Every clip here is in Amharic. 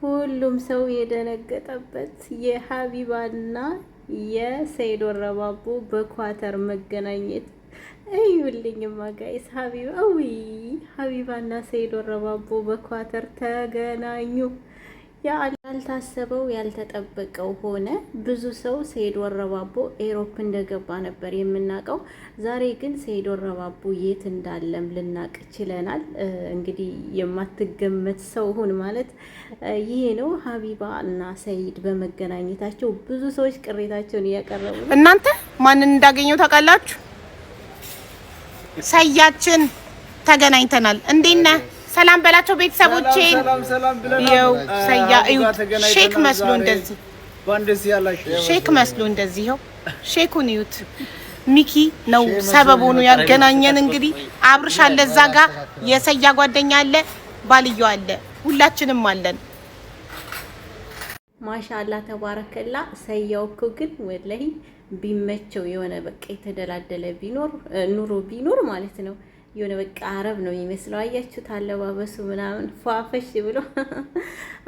ሁሉም ሰው የደነገጠበት የሀቢባና የሰይድ ወረባቦ በኳተር መገናኘት እዩልኝማ guys፣ ሀቢባ ውይ፣ ሀቢባና ሰይድ ወረባቦ በኳተር ተገናኙ። ያልታሰበው ያልተጠበቀው ሆነ። ብዙ ሰው ሰይድ ወረባቦ Europe እንደገባ ነበር የምናውቀው። ዛሬ ግን ሰይድ ወረባቦ የት እንዳለም ልናቅ ችለናል። እንግዲህ የማትገመት ሰው ሁን ማለት ይሄ ነው። ሀቢባ እና ሰይድ በመገናኘታቸው ብዙ ሰዎች ቅሬታቸውን እያቀረቡ ነው። እናንተ ማንን እንዳገኘው ታውቃላችሁ? ሰያችን ተገናኝተናል። እንዴት ነህ? ሰላም በላቸው ቤተሰቦቼን። ይኸው ሰያ እዩት፣ ሼክ መስሎ እንደዚህ፣ ሼክ መስሎ እንደዚህ። ይኸው ሼኩን እዩት። ሚኪ ነው ሰበብ ሆኖ ያገናኘን። እንግዲህ አብርሽ አለ እዛ ጋ፣ የሰያ ጓደኛ አለ፣ ባልየው አለ፣ ሁላችንም አለን። ማሻላ ተባረከላ። ሰያው እኮ ግን ወላሂ ቢመቸው የሆነ በቃ የተደላደለ ቢኖር ኑሮ ቢኖር ማለት ነው የሆነ በቃ አረብ ነው የሚመስለው። አያችሁት አለባበሱ ምናምን ፏፈሽ ብሎ።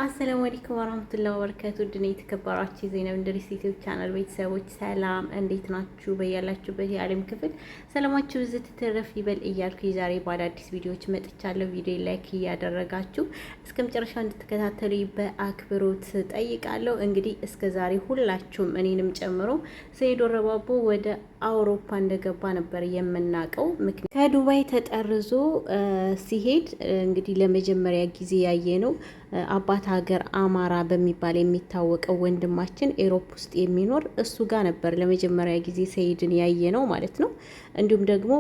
አሰላሙ አለይኩም ወራህመቱላሂ ወበረካቱ። ድን የተከበራችሁ የዘይነብ እንድሪስ ዩቲዩብ ቻናል ቤተሰቦች ሰላም፣ እንዴት ናችሁ? በያላችሁበት የዓለም ክፍል ሰላማችሁ ብዝት ትርፍ ይበል እያልኩ የዛሬ በአዳዲስ ቪዲዮዎች መጥቻለሁ። ቪዲዮ like እያደረጋችሁ እስከ መጨረሻው እንድትከታተሉ በአክብሮት ጠይቃለሁ። እንግዲህ እስከ ዛሬ ሁላችሁም እኔንም ጨምሮ ሰይድ ወረባቦ ወደ አውሮፓ እንደገባ ነበር የምናውቀው። ምክንያት ከዱባይ ተጠርዞ ሲሄድ እንግዲህ ለመጀመሪያ ጊዜ ያየ ነው አባት ሀገር አማራ በሚባል የሚታወቀው ወንድማችን Europe ውስጥ የሚኖር እሱ ጋር ነበር ለመጀመሪያ ጊዜ ሰይድን ያየ ነው ማለት ነው። እንዲሁም ደግሞ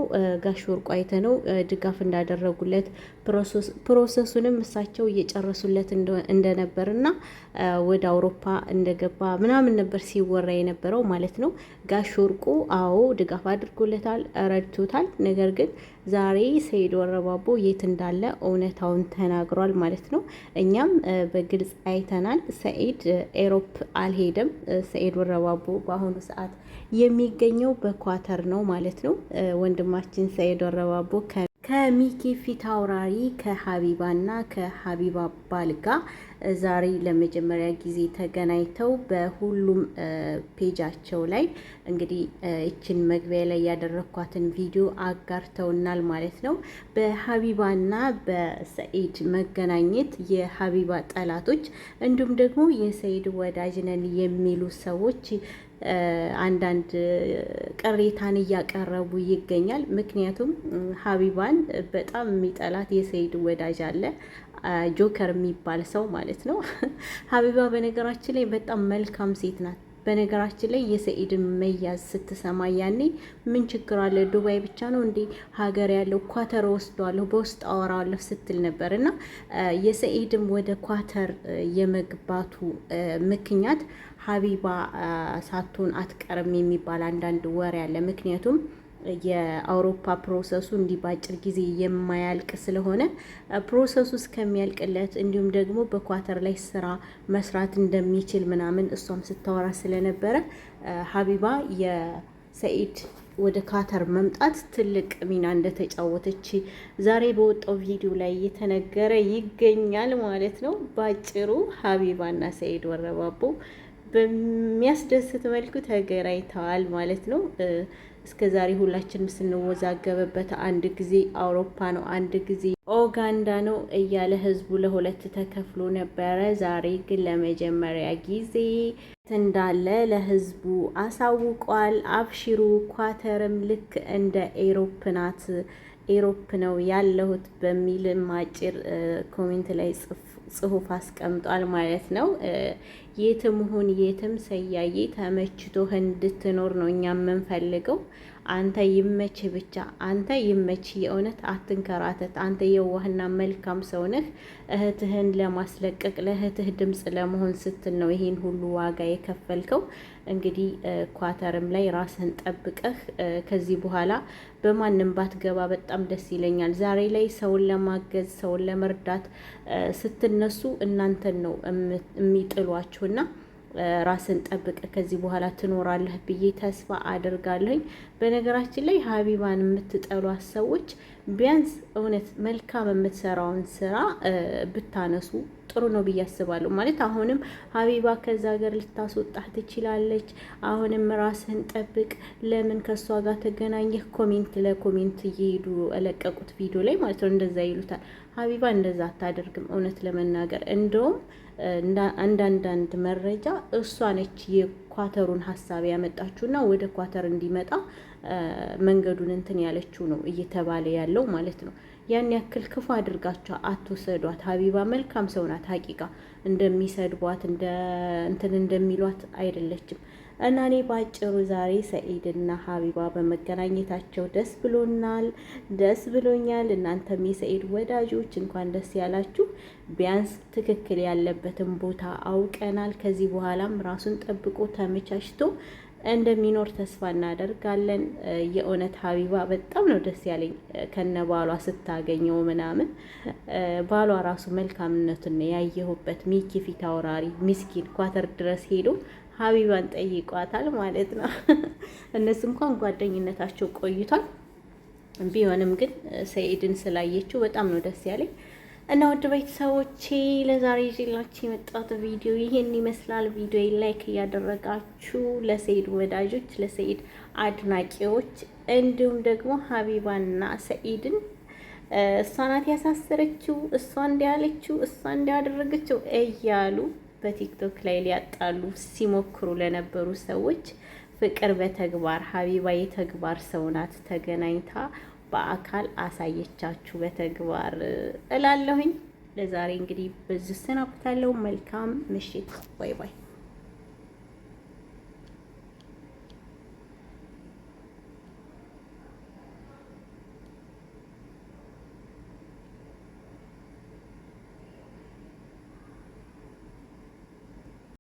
ጋሽ ወርቁ አይተነው ድጋፍ እንዳደረጉለት process ኡንም እሳቸው እየጨረሱለት እንደነበርና ወደ አውሮፓ እንደገባ ምናምን ነበር ሲወራ የነበረው ማለት ነው። ጋሽ ወርቁ አዎ ድጋፍ አድርጎለታል፣ ረድቶታል። ነገር ግን ዛሬ ሰይድ ወረባቦ የት እንዳለ እውነታውን ተናግሯል ማለት ነው። እኛም በግልጽ አይተናል። ሰኢድ Europe አልሄደም። ሰኢድ ወረባቦ በአሁኑ ሰዓት የሚገኘው በኳተር ነው ማለት ነው። ወንድማችን ሰኢድ ወረባቦ ከሚኪ ፊት አውራሪ ከሀቢባና ከሀቢባ ባል ጋር ዛሬ ለመጀመሪያ ጊዜ ተገናኝተው በሁሉም page ኣቸው ላይ እንግዲህ ይችን መግቢያ ላይ ያደረኳትን ቪዲዮ አጋርተውናል ማለት ነው። በሀቢባና በሰኢድ መገናኘት የሀቢባ ጠላቶች እንዲሁም ደግሞ የሰኢድ ወዳጅ ነን የሚሉ ሰዎች አንዳንድ ቅሬታን እያቀረቡ ይገኛል። ምክንያቱም ሀቢባን በጣም የሚጠላት የሰኢድ ወዳጅ አለ፣ ጆከር የሚባል ሰው ማለት ነው። ሀቢባ በነገራችን ላይ በጣም መልካም ሴት ናት። በነገራችን ላይ የሰኢድን መያዝ ስትሰማ ያኔ ምን ችግር አለ ዱባይ ብቻ ነው እንዴ ሀገር ያለው ኳተር ወስዷለሁ በውስጥ አወራለሁ ስትል ነበር። እና የሰኢድም ወደ ኳተር የመግባቱ ምክንያት ሀቢባ ሳትሆን አትቀርም የሚባል አንዳንድ ወሬ አለ። ምክንያቱም የአውሮፓ process ኡ እንዲህ በአጭር ጊዜ የማያልቅ ስለሆነ process ኡ እስከሚያልቅለት እንዲሁም ደግሞ በኳተር ላይ ስራ መስራት እንደሚችል ምናምን እሷም ስታወራ ስለነበረ ሀቢባ የሰኢድ ወደ ካተር መምጣት ትልቅ ሚና እንደተጫወተች ዛሬ በወጣው ቪዲዮ ላይ እየተነገረ ይገኛል ማለት ነው። ባጭሩ ሀቢባና ሰኢድ ወረባቦ በሚያስደስት መልኩ ተገናኝተዋል ማለት ነው። እስከ ዛሬ ሁላችንም ስንወዛገብበት አንድ ጊዜ አውሮፓ ነው፣ አንድ ጊዜ ኡጋንዳ ነው እያለ ህዝቡ ለሁለት ተከፍሎ ነበረ። ዛሬ ግን ለመጀመሪያ ጊዜ እንዳለ ለህዝቡ አሳውቋል። አብሽሩ፣ ኳተርም ልክ እንደ Europe ናት፣ Europe ነው ያለሁት በሚል አጭር comment ላይ ጽሁፍ አስቀምጧል ማለት ነው። የትም ሁን የትም ሰያዬ ተመችቶህ እንድትኖር ነው እኛ የምንፈልገው። አንተ ይመች ብቻ፣ አንተ ይመች። የእውነት አትንከራተት። አንተ የዋህና መልካም ሰው ነህ። እህትህን ለማስለቀቅ ለእህትህ ድምፅ ለመሆን ስትል ነው ይሄን ሁሉ ዋጋ የከፈልከው። እንግዲህ ኳተርም ላይ ራስህን ጠብቀህ ከዚህ በኋላ በማንም ባትገባ በጣም ደስ ይለኛል። ዛሬ ላይ ሰውን ለማገዝ ሰውን ለመርዳት ስትነሱ እናንተን ነው የሚጥሏችሁና ራስን ጠብቀህ ከዚህ በኋላ ትኖራለህ ብዬ ተስፋ አድርጋለሁኝ። በነገራችን ላይ ሀቢባን የምትጠሏት ሰዎች ቢያንስ እውነት መልካም የምትሰራውን ስራ ብታነሱ ጥሩ ነው ብዬ አስባለሁ። ማለት አሁንም ሀቢባ ከዛ ሀገር ልታስወጣህ ትችላለች። አሁንም ራስህን ጠብቅ። ለምን ከእሷ ጋር ተገናኘህ? Comment ለ comment እየሄዱ የለቀቁት ቪዲዮ ላይ ማለት ነው እንደዛ ይሉታል። ሀቢባ እንደዛ አታደርግም። እውነት ለመናገር እንደውም አንዳንዳንድ መረጃ እሷ ነች የኳተሩን ሀሳብ ያመጣችውና ወደ ኳተር እንዲመጣ መንገዱን እንትን ያለችው ነው እየተባለ ያለው ማለት ነው። ያን ያክል ክፉ አድርጋችሁ አትውሰዷት። ሀቢባ መልካም ሰው ናት። ሀቂቃ እንደሚሰድቧት እንትን እንደሚሏት አይደለችም። እና እኔ ባጭሩ ዛሬ ሰኢድና ሀቢባ በመገናኘታቸው ደስ ብሎናል፣ ደስ ብሎኛል። እናንተም የሰኢድ ወዳጆች እንኳን ደስ ያላችሁ። ቢያንስ ትክክል ያለበትን ቦታ አውቀናል። ከዚህ በኋላም ራሱን ጠብቆ ተመቻችቶ እንደሚኖር ተስፋ እናደርጋለን። የእውነት ሀቢባ በጣም ነው ደስ ያለኝ ከነ ባሏ ስታገኘው ምናምን። ባሏ ራሱ መልካምነቱን ያየሁበት ሚኪ ፊት አውራሪ ምስኪን ኳተር ድረስ ሄዶ ሀቢባን ጠይቋታል ማለት ነው። እነሱ እንኳን ጓደኝነታቸው ቆይቷል። ቢሆንም ግን ሰኢድን ስላየችው በጣም ነው ደስ ያለኝ። እና ውድ ቤተሰቦቼ ለዛሬ ይዤላችሁ የመጣሁት ቪዲዮ ይሄን ይመስላል። ቪዲዮ like እያደረጋችሁ ለሰኢድ ወዳጆች፣ ለሰኢድ አድናቂዎች እንዲሁም ደግሞ ሀቢባና ሰኢድን እሷ ናት ያሳሰረችው፣ እሷ እንዲያለችው፣ እሷ እንዲያደረገችው እያሉ በቲክቶክ ላይ ሊያጣሉ ሲሞክሩ ለነበሩ ሰዎች ፍቅር በተግባር ሀቢባ የተግባር ሰው ናት። ተገናኝታ በአካል አሳየቻችሁ በተግባር እላለሁኝ። ለዛሬ እንግዲህ በዚሁ እሰናበታለሁ። መልካም ምሽት። Bye bye።